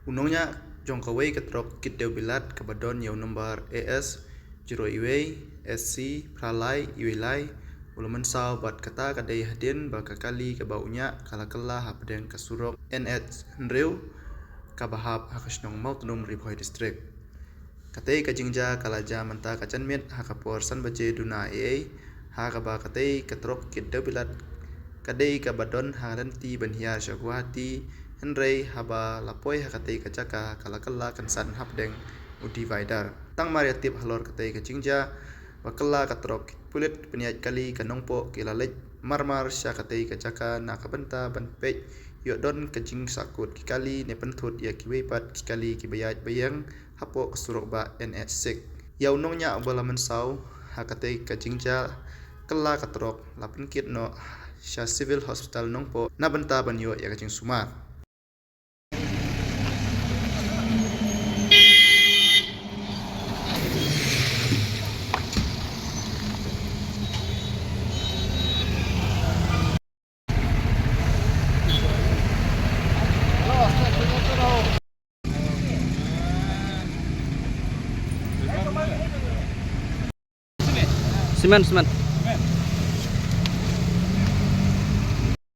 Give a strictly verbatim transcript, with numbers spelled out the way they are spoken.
U nongñiah jong kawei ka trok kit dewbilat kaba don ïa u nombar A S zero wei S C phra lai wei lai u la mynsaw bad kata ka dei hadien ba ka kali kaba u ñiah ka la kylla hapdeng ka surok N H hynriew kaba hap ha ka shnong Mawtnum, Ri Bhoi District. Katei ka jingjia ka la jia mynta ka janmiet ha ka por san baje duna eiei, ha kaba katei ka trok kit dewbilat ka dei kaba don ha ka lynti ban hiar sha Guwahati, hynrei haba la poi ha katei ka jaka ka la kylla kynsan hapdeng u divider. Tang mar ïa tip halor katei ka jingjia ba kylla ka trok, ki pulit pynïaid kali ka Nongpoh ki la leit marmar sha katei ka jaka na ka bynta ban peit ïoh don ka jingsahkut ki kali ne pynthut ïa kiwei pat ki kali kiba ïaid ba ïeng hapoh ka surok bah N H six. Ïa u nongñiah uba la mynsaw ha katei ka jingjia kylla ka trok la pynkit noh sha Civil Hospital Nongpoh na bynta ban ïoh ïa ka jingsumar. Cement, cement.